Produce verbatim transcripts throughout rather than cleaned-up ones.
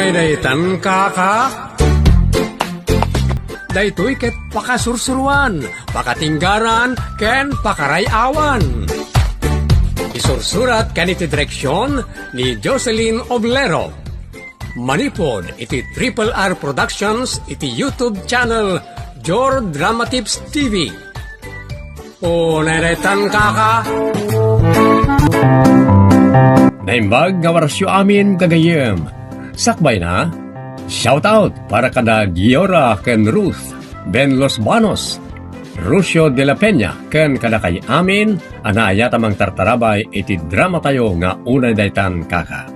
Daytan kaka. Daytoy ket pakasursuruan, pakatinggaran, ken pakaray-awan. Isursurat ken iti direksion ni Jocelyn Oblero. Manipud iti Triple R Productions iti YouTube channel Jor Drama Tips T V. O, nadaytan kaka. Naimbag nga warasyo amin, gagayyem. Sakbay na, shout out para kada Giora ken Ruth, Ben Los Banos, Rusio de la Peña, ken kadakay amin a naayat a mangtartarabay iti drama tayo nga Unay Daytan Kaka.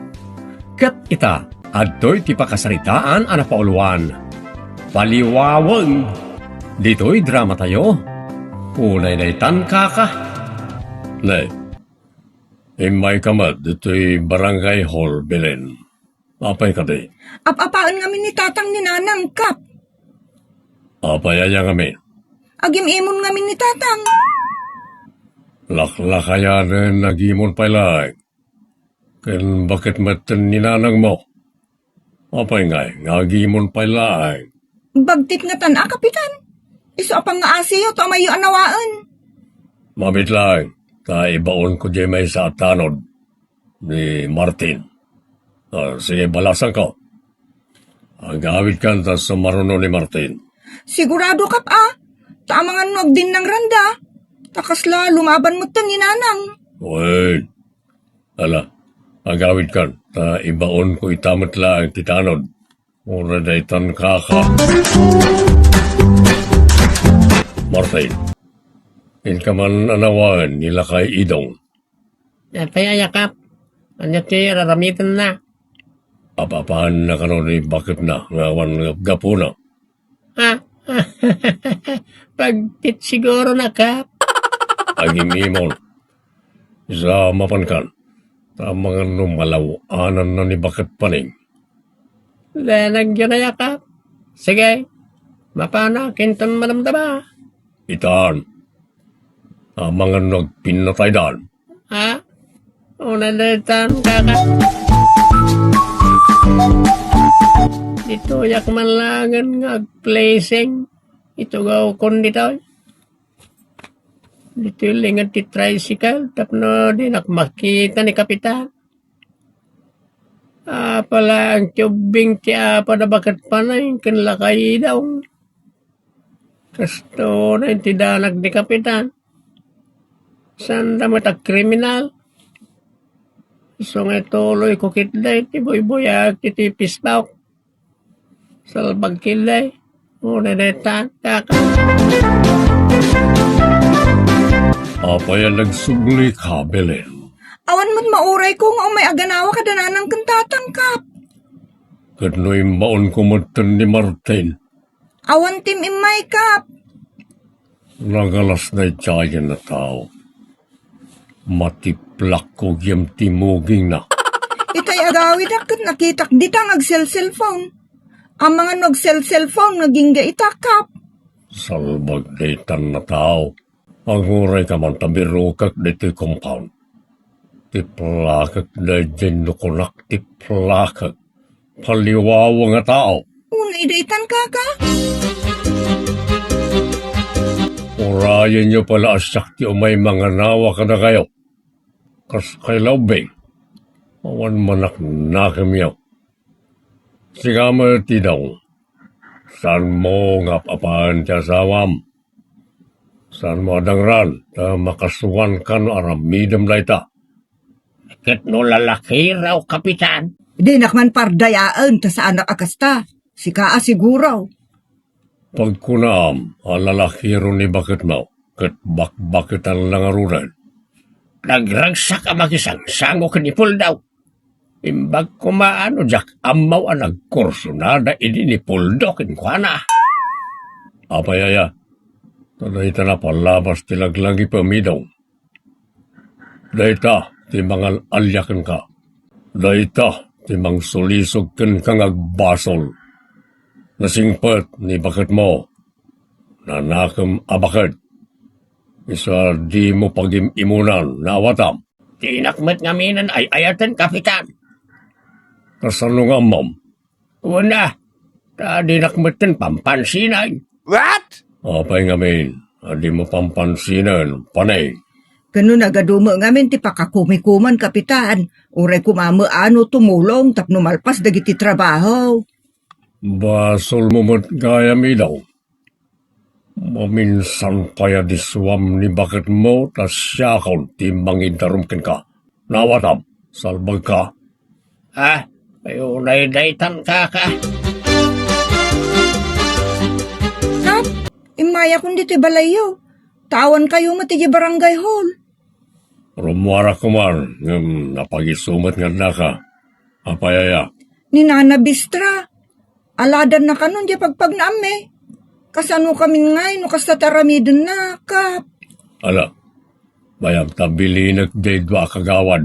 Ket ita, adtoy ti pakasaritaan a napauluan. Paliwawen! Ditoy drama tayo. Unay daytan kaka. Ne, immayka met ditoy barangay hall, Belen. Apay kadi? Ap-apaen ngamin ni Tatang ni Nanang, Kap. Apay aya ngamin? Agim-imon ngamin ni Tatang. Laklakayanen, agimon pay laeng. Ken baket metten ni nanangmo? Apay ngay nga agimon pay laeng? Bagtit ngatan a, Kapitan. Isu a pangngaasiyo, ta umayyo a nawaen. Mamit laeng, ta ibaonko diay maysa a tanod ni Martin. Ah, sige, balasangko. Agawidkan ta sumaruno ni Martin. Sigurado, Kap, a. Ta amangan no agdinnangranda. Ta kasla lumaban metten ni Nanang. Wen. Ala, agawidkan, ta ibaonko ita met laeng ti tanod. Unay daytan kaka. Martin, inka man a nawaen ni Lakay Idong. Apay aya, Kap? Ania ti raramidenna? Ap-apaanna kano ni baketna nga awan gapgapuna. Ha? Bagtit siguro na, Kap. Agim-imon. Isa mapankan. Ta amangan no malaw-ananna ni baket paning. Danagyo na ya, Kap. Sige. Mapanakinton madamdama. Itan. Amangan no agpinnataydan. Ha? Unay daytan kaka. Ditoyak man laengen nga agplasing. Itugawkon ditoy. Ditoy linget ti tricycle tapno dinak makita ni Kapitan. Apay laeng ti ubbing ti apat a baket paning ken Lakay Idong. Kastoy ti danag ni Kapitan. Sanda met a kriminal. Isu nga ituloyko ketdi ti buybuyaek ti Facebook. Salbag ketdi. Unay daytan kaka. Apay a nagsublika, Belen? Awan met maurayko nga umay aganawak kada nanang ken tatang, Kap. Ket no imbaonko metten ni Martin? Awan ti immay, Kap. Nagalas daydiayen a tao. Matiplakko gem ti mugingna. Itay agawidak ket nakitak dita nga agselselphone. Amangan no agselselphone nga agingga ita, Kap. Salbag daytan a tao. Agurayka man ta birukek ditoy compound. Tiplakek daydiay no kunak tiplakek. Paliwawa nga tao. Unay daytan kaka. Urayenyo pay la a siak ti umay manganawa kadakayo. Kas kay laubing. Awan manaknakemyo. Sika met, Idong. Saanmo nga ap-apaen ti asawam? Saanmo a dangran ta makasuanka no aramidem dayta? Ket no lalakiraw, Kapitan? Dinak man pardayaen ta saanak a kasta. Sika a siguro. Pagkunaam a lalakiro ni baketmo ket bakbaketan la ngaruden. Nagragsak a makisangsango ken ni Puldo. Imbag koma a no diak ammo a nagkursunada idi ni Puldo kenkuana. Apay aya? Ta dayta napalabas ti laglagipem, Idong. Dayta ti mangal-alia kenka. Dayta ti mangsulisog kenka nga agbasol. Nasingpet ni baketmo. Nanakem a baket. Isu a dimo pagim-imunan, naawatam. Dinak met ngaminen ay-ayaten, Kapitan. Kasano nga ammom? Kuna, ta dinak metten pampansinan. What? Apay ngamin, a dimo pampansinen, panay? Ken no nagadumo ngamin ti pakakumikuman, Kapitan, uray koma met ania tumulong tapno malpas dagiti trabaho. Basolmo met gayam, Idaw. Maminsan pay a disuam ni baketmo ta siakon ti mangidarum kenka. Naawatam, salbagka. Ah, ay, unay daytan, kaka. Kap, immayakon ditoy balayyo. Ta awankayo met idiay barangay hall. Rummuarak koman, ngem napagiso met nga addaka. Apay aya? Ni Nana Bistra, aladanna kanon diay pagpagnaammi. Kasanokamin ngay no kasta ti aramidenna, Kap? Ala, bayam ta bilinek diay dua a kagawad.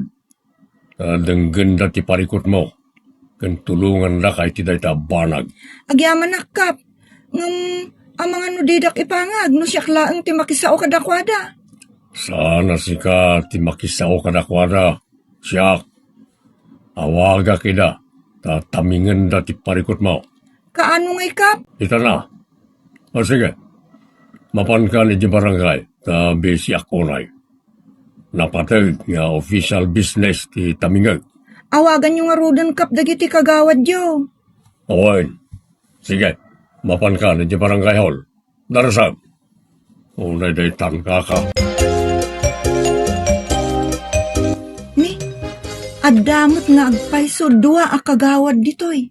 Ta denggenda ti parikutmo, ken tulongandaka iti dayta a banag. Agyamanak, Kap. Ngem, amangan no didak ipangag no siak laeng ti makisao kadakuada? Saan a sika ti makisao kadakuada. Siak. Awagak ida, ta tamingenda ti parikutmo. Kaano ngay, Kap? Ita na. O sige, mapankan idiay barangay, ta bisiak unay. Napateg nga official business ti tamingek. Awaganyo ngaruden, Kap, dagiti kagawadyo. Wen. Sige, mapankan idiay barangay hall. Darasam. Unay daytan, kaka. Ni, adda met nga agpayso dua a kagawad ditoy.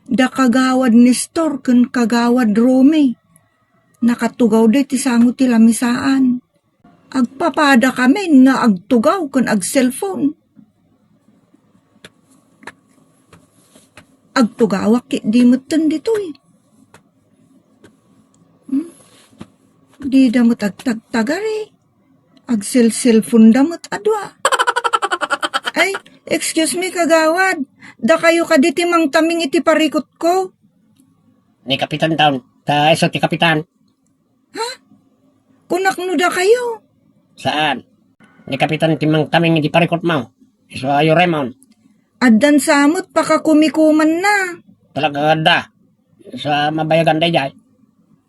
Da kagawad Nestor ken kagawad Romy. Nakatugawda iti sango ti lamisaan. Agpapadakamin nga agtugaw ken agselfon. Agtugawak ketdi metten ditoy. Hmm? Dida met agtagtagari. Agselselfonda met a dua. Ay, excuse me, kagawad. Dakayo kadi ti mangtaming iti parikutko? Ni Kapitan taon. Ta isu ti Kapitan. Ha? Kunak no dakayo? Saan. Ni Kapitan ti mangtaming iti parikutmo. Isu a Raymond. Addan sa met pakakumikumanna. Talaga adda. Sa mabayagan daydiay.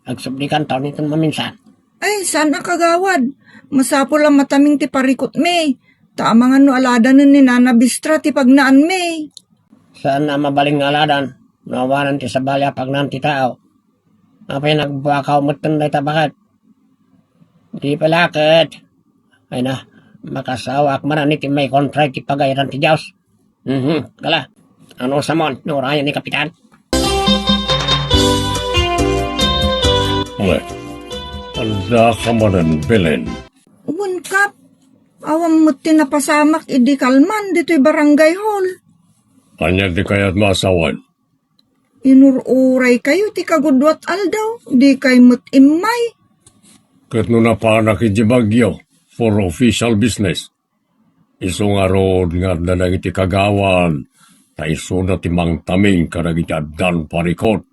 Agsubdikan taon iton maminsan. Ay, saan a kagawad. Masapul a mataming ti parikutmi. Ta amangan no aladanen ni Nana Bistra ti pagnaanmi. Saan a mabalin nga aladan. No awanen ti sabali a pagnaan ti tao. Apay nagbuakaw metten dayta baket? Di pala ket. Ay na, makasawaak manen iti maikontra iti pagayatan ti Dios. Mhm, kala. Ano samon, no urayen ni Kapitan? Wen, adda ka manen, Belen? Wen, Kap. Awan met ti napasamak idi kalman ditoy barangay hall. Ania ti kayatmo a sawen? Inur-uraykayo ti kagudua ti aldaw, dikay met immay. Ket no napanak idiay Baguio for official business, isu ngarud nga adda dagiti kagawad, ta isuda ti mangtaming kadagiti addan parikut.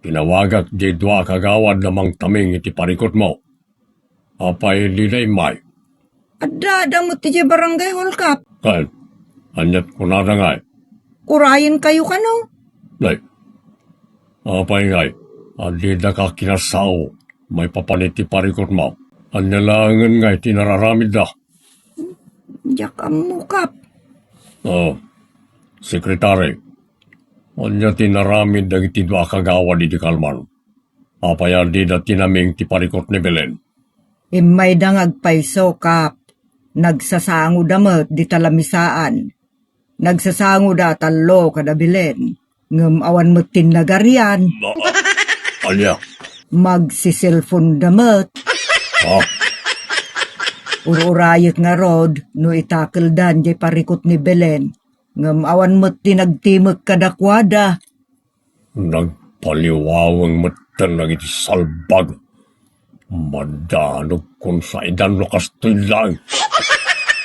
Tinawagak diay dua a kagawad a mangtaming iti parikutmo. Apay, dida immay? Adda, adda met idiay barangay hall, Kap. Ken, aniat kunada ngay? Urayenkayo kano? Nay, apay ngay, a didaka kinasao maipapan iti parikutmo? Ania laengen ngay ti nararamidda? Diak ammo, Kap. Oh, Sekretary, ania ti naramid dagiti dua a kagawad idi kalman? Apay a dida tinaming ti parikut ni Belen? Immayda nga agpayso, Kap. Nagsasangoda met dita lamisaan. Nagsasangoda a tallo kada Belen. Ngem awan met ti nagarian. Ba-, ania? Magsiselfonda met. Ha? Ur-urayek ngarud no itakeldan diay parikut ni Belen. Ngem awan met ti nagtimek kadakuada. Nagpaliwaweng metten dagiti salbag. Madanogkon saidan no kastoy laeng.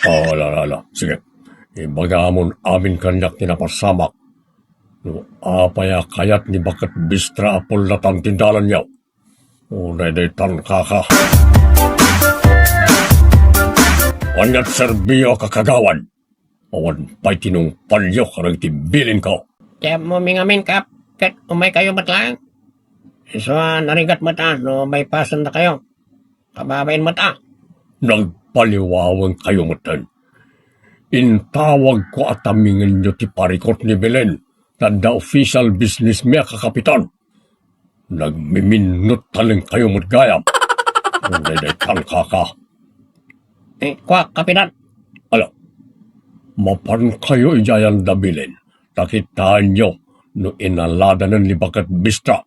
Ala, ala, ala. Sige. Ibagamon amin kaniak ti napasamak. No apay a kayat ni Baket Bistra a pullatan ti dalanyo. Unay daytan, kaka. Aniat serbiyo, kakagawad? Awan pay tinungpalyo kadagiti bilinko. Ti ammom ngamin, Kap, ket umaykayo met laeng. Isu a narigat met a no bypassendakayo. Kababain met a. Nagpaliwawengkayo metten. Intawagko a tamingenyo ti parikot ni Belen, ta adda official business mi a kakapitan. Nagmiminnut talengkayo met gayam. Daydiay tan, kaka. Eh, kua, Kapitan. Ala, mapankayo idiay Ayanda Belen, ta kitaenyo no inaladanen ni Baket Bistra.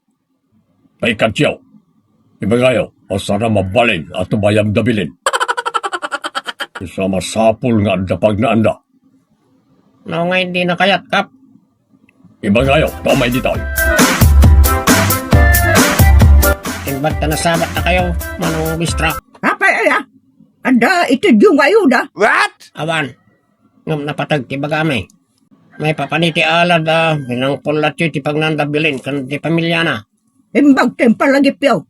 Paikatyo, ibagayo, a saan a mabalin a tubayam da Belen. Isu a masapul nga adda pagnaanda. No, ngay di nakayat, Kap. Ibagayo, ta umay ditoy. Imbag ta nasabat ta kayo, Manong Bistra. Apay aya? Adda iti diyo nga ayuda? What? Awan. Ngem napateg ti bagami. Maipapan iti alad a pinangpullatyo iti pagnaanda Belen ken ti pamiliana. Imbag ti impalagipyo.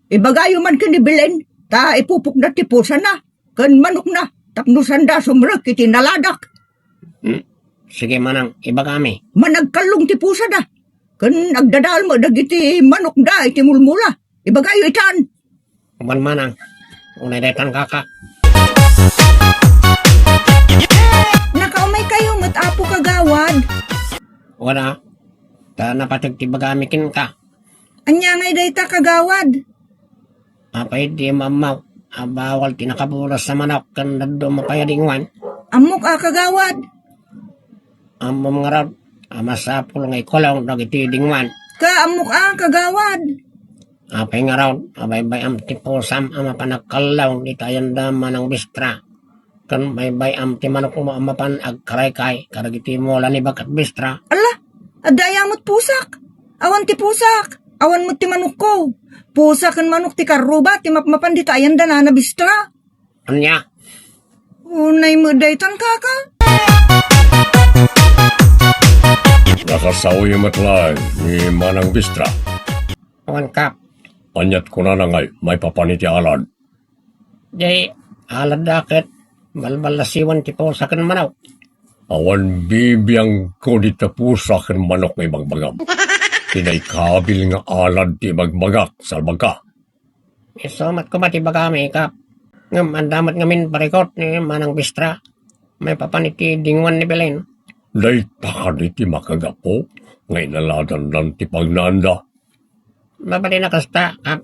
Ibagayo man ken ni Belen, ta ipupokda ti pusana ken manokna, tapno saanda sumrek iti naladak. Hmm? Sige, Manang, ibagami. Managkallong ti pusada, ken agdadael met dagiti manokda iti mulmula. Ibagayo itan. Awan, Manang. Unay daytan, kaka. Nakaumaykayo met, Apo Kagawad. Wala. Ta napateg ti bagami kenka. Ania ngay dayta, Kagawad? Apay di maammo a bawal ti nakabulas a manok ken dadduma pay a dingwan? Ammok a, Kagawad. Ammom ngarud a masapul nga ikulong dagiti dingwan? Ka, ammok a, Kagawad. Apay ngarud a baybay-am ti pusam a mapan agkallong dita Ayanda Manang Bistra? Ken baybay-am ti manokmo a mapan agkaraykay kadagiti mula ni Baket Bistra. Ala, adda aya met pusak? Awan ti pusak, awan met ti manokko. Pusa ken manok ti karruba ti mapmapan dita Ayanda Nana Bistra. Ania? Unay met daytan, kaka. Nakasaoyo met laeng ni Manang Bistra. Awan, Kap. Aniat kunana ngay maipapan iti alad? Jay, aladda ket balballasiwan ti pusa ken manok. Awan bibiangko dita pusa ken manok nga ibagbagam. Ti naikabil nga alad ti ibagbagak, salbagka. Isu met koma ti bagami, Kap. Ngem adda met ngamin parikot ni Manang Bistra maipapan iti dingwan ni Belen. Dayta kadi ti makagapu nga inaladandan ti pagnaanda? Mabalin a kasta, Kap.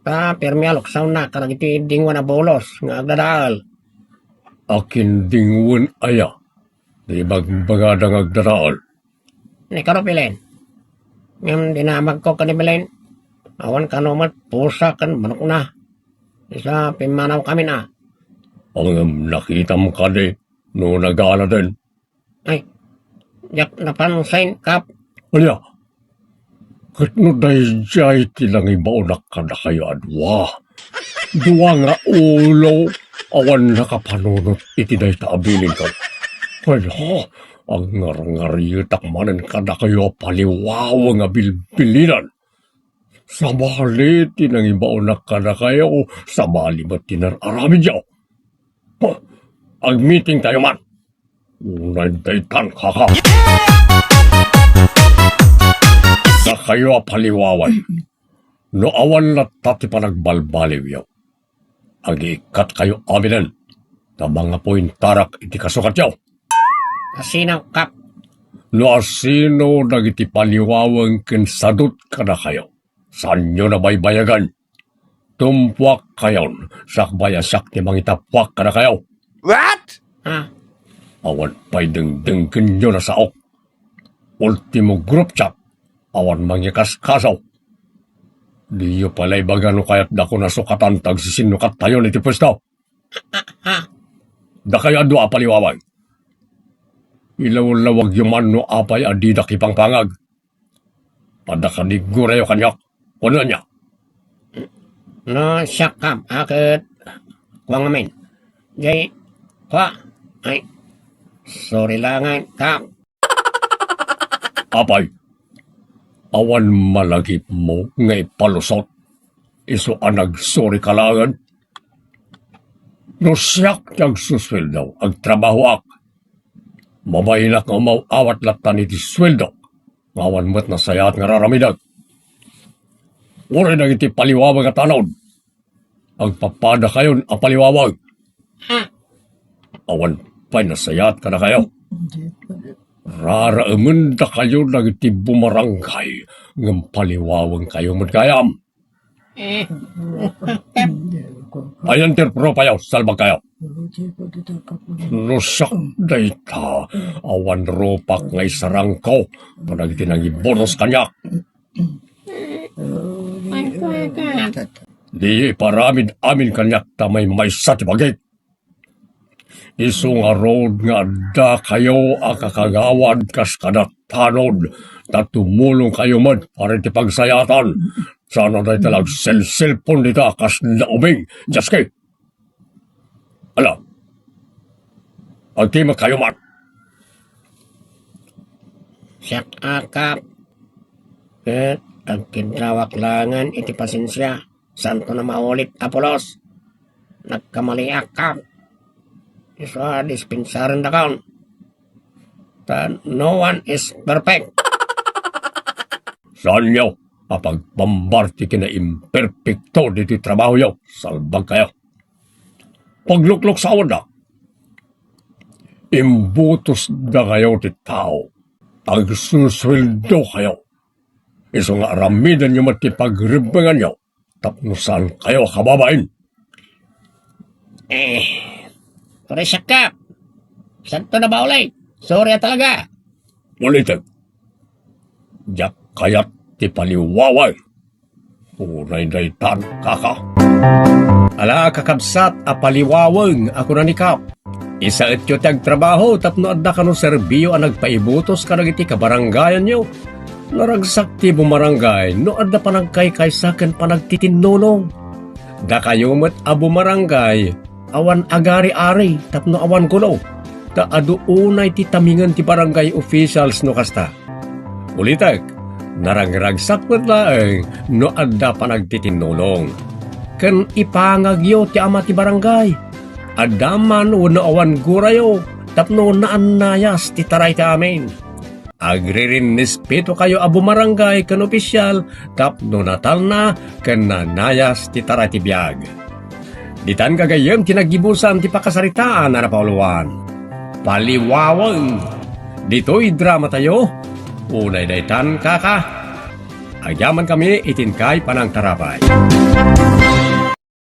Ta permi a luksawna kadagiti dingwan a bulos nga agdadael. Akin dingwen aya ti ibagbagada nga agdadael? Ni Karo Belen. Ngem dinamagko ken ni Belen, awan kano met pusa ken manokna. Isu a pimmanawkamin a. Ngem nakitam kadi no nagaaladen? Ay, diak napansin, Kap. Ania? Ket no daydiay ti nangibaonak kadakayo a dua, dua nga ulo, awan nakapanunot iti dayta a bilinko. Ania, agngarngarietak manen kadakayo a paliwaweng a bilbilinan. Sabali ti nangibaonak kadakayo, sabali met ti nar-aramidyo. Huh, agmitingtayo man. Unay daytan, kaka. Dakayo a paliwaweng, no awan latta ti panagbalbaliwyo, agiikkatkayo aminen, ta mangapuintarak iti kasukatyo. Asino, Kap? No asino dagiti paliwaweng ken sadut kadakayo, saanyo nabaybayagan. Tumpuakkayon, sakbay a siak ti mangitappuak kadakayo. What? Ha? Awan pay dengdenggenyo a saok. Ultimo group chat, awan mangikaskaso. Diyo pay la ibaga no kayatdakon a sukatan ti agsisinnukattayon iti puesto. Ha? Dakayo a dua a paliwaweng. Ilawlawagyo man no apay a didak ipangpangag. Adda kadi gurayo kaniak. Kuno ania? No, siak, Kap, a ket kua ngamin. Jay, kua. Ay, sorry laengen, Kap. Apay, awan malagipmo nga ipalusot isu a nagsorry ka laengen? No siak ti agsusueldo, agtrabahoak. Mabainak nga umaw-awat latta iti sueldok. nga awan met nasayaat nga raramidek. Uray dagiti paliwaweng a tanod, agpapadakayon a paliwaweng. Awan pay nasayaat kadakayo. Raraemendakayo dagiti bumarangay ngem paliwawengkayo met gayam. Ayan ti rupayo, salbagkayo. No siak dayta, awan rupak nga isarangko kadagiti nangibutos kaniak. Diyo iparamid amin kaniak ta maymaysa ti bagik. Isu ngarud nga addakayo a kakagawad kas kada tanod, ta tumulongkayo met para iti pagsayaatan. Saan a dayta la agselselpon dita kas naubing. Jaski! Ala, agtimekkayo man. Siak a, Kap. Ket agkidrawak laengen iti pasensia. Saanton a maulit a pulos. Nagkamaliak, Kap. Isu a dispensarendakon. Ta no one is perfect. Saanyo a pagpambar ti kinaimperpekto ditoy trabahoyo, salbagkayo. Paglukluksawandak. Imbutosdakayo ti tao. Agsusueldokayo. Isu nga aramidenyo met ti pagrebbenganyo tapno saankayo a kababain. Eh, pare siak. Saanton a maulit. Sorry a talaga. Ulitek. Diak kayat ti paliwaweng. Unay daytan, kaka. Ala, kakabsat a paliwaweng a kuna ni Kap. Isaetyo ti agtrabaho tapno adda kano serbiyo a nagpaibutos kadagiti kabarangayanyo. Naragsak ti bumarangay no adda panagkaykaysa ken panagtitinnulong. Dakayo met a bumarangay, awan agari-ari tapno awan gulo, ta adu unay ti tamingen ti barangay officials no kasta. Ulitek, narangragsak met laeng no adda panagtitinnulong. Ken ipangagyo ti ama ti barangay. Adda man wenno awan gurayo tapno naannayas ti taray ti amin. Agririnrespetokayo a bumarangay ken opisial tapno natalna ken nanayas ti taray ti biag. Ditan gagayyem ti naggibusan ti pakasaritaan a napauluan. Paliwaweng! Ditoy dramatayo, unay daytan, kaka. Agyamankami iti inkay panangtarabay.